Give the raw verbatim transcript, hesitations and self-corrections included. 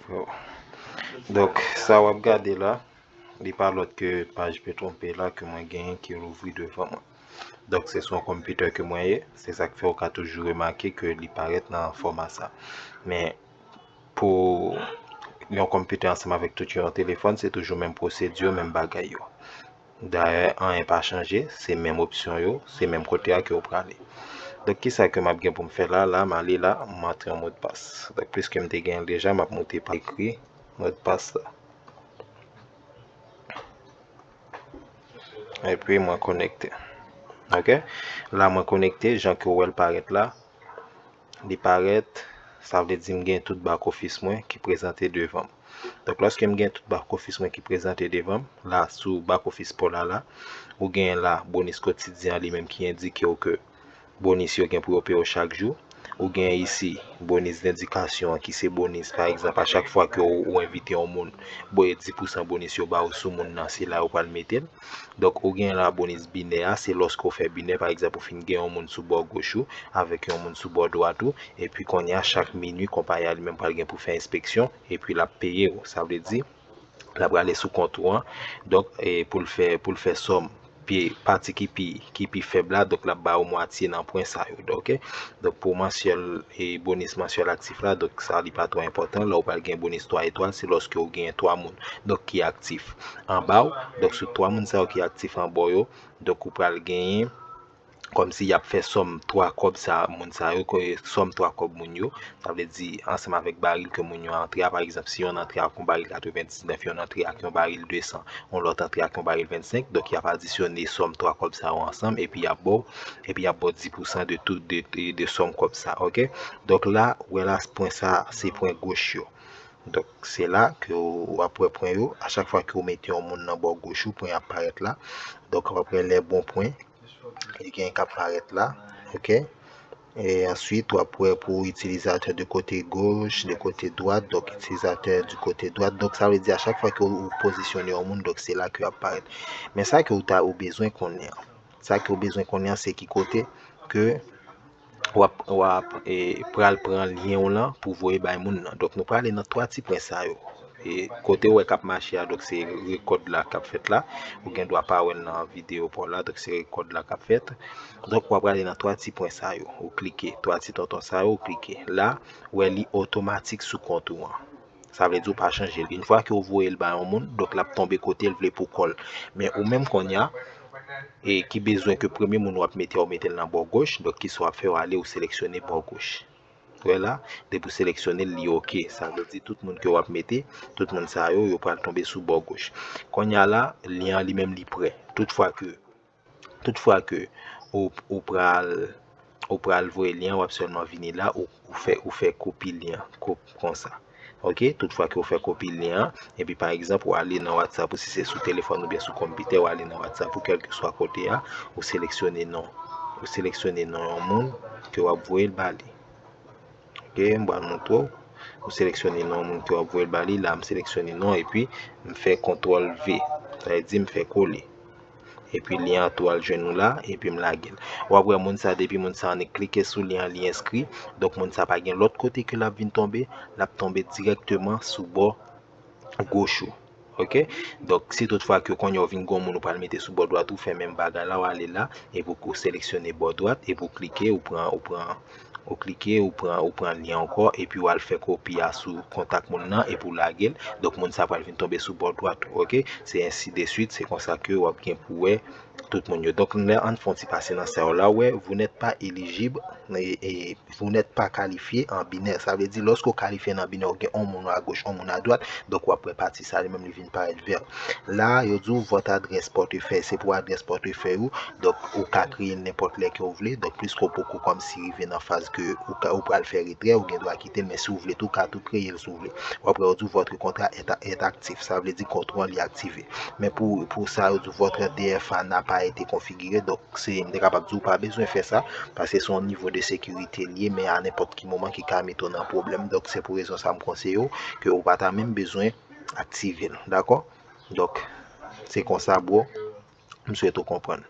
Freo. Donk, sa w ap gade la, li pa lòt ke paj Petronpay la ke mwen genyen ki louvri devan mwen. Donk, se sou yon konpitè ke mwen ye, se sa k fè w ka toujou remake ke li parèt nan fòma sa. Men, pou yon konpitè ansanm avèk tout yon telefòn, se toujou menm pwosedi yo, menm bagay yo. Dayè, anyen pa chanje, se menm opsyon yo, se menm kote a ke w prale. Donk, kisa ke m ap gen pou m fè la? La, m ale la, m antre yon modpas. Donk, piske m te gen l deja, m ap moute pa ekri modpas la. Epi, mwen konekte. Ok? La, mwen konekte, jan ke w wè l parèt la. Li parèt, sa vle di m gen tout back office mwen ki prezante devan m. Donk, lòske m gen tout back office mwen ki prezante devan m, la, sou back office pa w la, la, ou gen la, bonis kotidyen an li menm ki endike w ke bonis yo gen pou yo peye w chak jou. Ou gen isi, bonis dendikasyon an ki se bonis, pa egzanp, a chak fwa ke w, ou envite yon moun, bo-, dis pousan bonis yo ba w sou moun nan, se la yo pral mete l. Donk, ou gen la bonis binè a, se lòske w fè binè, pa egzanp, ou fin gen yon moun sou bò goch ou, avèk yon moun sou bò dwat ou, epi kounye a, chak minui, konpayi a li menm pral gen pou fè enspeksyon, epi l ap peye w. Sa vle di, l ap rale sou kont ou an. Donk, e, pou l fè, pou l fè sòm, pi, pati ki pi, ki pi fèb la, donk, l ap ba ou mwatye nan pwen sa yo, ok? Donk, pou mansyèl, e, bonis mansyèl aktif la, donk, sa, li pa twò enpòtan. La, ou pral gen bonis twa etwal, se lòske ou gen twa moun, donk, ki aktif anba w. Donk, sou twa moun sa yo ki aktif anba w yo, donk, ou pral genyen, kòmsi y ap fè sòm twa kòb sa, moun sa yo, ke sòm twa kòb moun yo, sa vle di ansanm avèk baril ke moun yo antre a, pa egzanp, si yon antre ak yon baril katrevendiznèf, yon antre ak yon baril desan, yon lòt antre ak yon baril vennsenk, donk y ap adisyone sòm twa kòb sa yo ansanm, epi y ap ba w, epi y ap ba w dis pousan de tout, de, de, de sòm kòb sa, ok? Donk la, ou wè la, pwen sa, se pwen goch yo. Donk, se la ke w ap wè pwen yo. A chak fwa ke w mete yon moun nan bò goch ou, pwen ap parèt la. Donk, w ap wè lè bon pwen. Li gen k ap parèt la. Ok? E answit, w ap wè pou itilizatè de kote goch, de kote dwat. Donk, itilizatè du kote dwat. Donk, sa vle di a chak fwa ke w pozisyone yon moun, donk, se la ke ap parèt. Men sa ke w ta, ou bezwen konnen an. Sa ke w bezwen konnen an, se ki kote ke w ap, w ap, e, pral pran lyen w lan pou voye bay moun nan. Donk, nou prale nan twa ti pwen sa yo. E, kote w wè k ap mache a, donk, se rekòd la k ap fèt la. Ou gen dwa pa wè l nan videyo pa w la, donk, se rekòd la k ap fèt. Donk, w ap prale nan twa ti pwen sa yo. Ou klike. Twa ti tonton sa yo, ou klike. La, ou wè li otomatik sou kont ou an. Sa vle di w pa chanje l. Yon fwa ke w voye l ba yon moun, donk l ap tonbe kote l vle pou kò l. Men ou menm kounye a, e ki bezwen ke premye moun w ap mete a, w mete l nan bò goch, donk kisa w ap fè, w ale, w seleksyone bò goch. Wè la, depi w seleksyone l, li ok. Sa vle di tout moun ke w ap mete, tout moun sa yo, yo pral tonbe sou bò goch. Kounye a la, lyen an li menm li prè. Tout fwa ke Tout fwa ke ou, ou pral, ou pral voye lyen an, w ap sèlman vini la, ou, ou fè, ou fè kopi lyen an, kop konsa. Ok? Tout fwa ke ou fè kopi lyen an, epi pa egzanp, ou ale nan WhatsApp ou, si se sou telefòn oubyen sou konpitè, ou ale nan WhatsApp ou, kèlkeswa kote a, ou seleksyone non. Ou seleksyone non yon moun ke w ap voye l ba li. Ok, m pral montre w. Ou seleksyone non moun ke w ap voye l ba li. La, m seleksyone non, epi m fè kontwòl V. Sa vle di m fè kole. Epi lyen an tou al jwenn ou la, epi m lage l. W ap wè moun sa, depi moun sa annik klike sou lyen an, li enskri. Donk, moun sa pa gen lòt kote ke l ap vin tonbe. L ap tonbe dirèkteman sou bò goch ou. Ok? Donk, si tout fwa ke kounye a w vin gon moun ou pral mete sou bò dwat ou, fè menm bagay la, w ale la, epi w seleksyone bò dwat, epi w klike, ou pran, ou pran, ou klike, ou pran, ou pran lyen ankò, epi w al fè kopi a sou kontak moun nan, epi w lage l. Donk, moun sa pral vin tonbe sou bò dwat ou, ok? Se ensi de swit, se konsa ke w ap gen pou wè tout moun yo. Donk, lè ann fè yon ti pase nan sa yo la, w wè, vous n'êtes pas éligible, e, e, Vous n'êtes pas qualifié en binaire. Sa vle di, lòske w kalifye nan binè, ou gen yon moun a goch, yon moun a dwat, donk w ap wè pati sa li menm li vin parèt vè. La, yo di w, votre adresse portefeuille, se pou adrès pòtefèy ou, donk ou ka kreye l nenpòt lè ke w vle, donk pliske w poko kòmsi rive nan faz ke ou ka, ou pral fè retrè, ou gen dwa kite l, men si w vle tou, ou ka tou kreye l si w vle. W ap wè yo di w, votre contrat est, est actif, sa vle di kontra w an li aktive. Men pou, pou sa, yo di w, votre D F A n'a pas été configuré, donk se, m te kapab di w pa bezwen fè sa, paske se yon nivo de sekirite l ye, men a nenpòt ki moman ki ka mete w nan pwoblèm. Donk, se pou rezon sa m konseye w ke ou pa ta menm bezwen aktive l, dakò? Donk, se konsa, bro. M swete w konprann.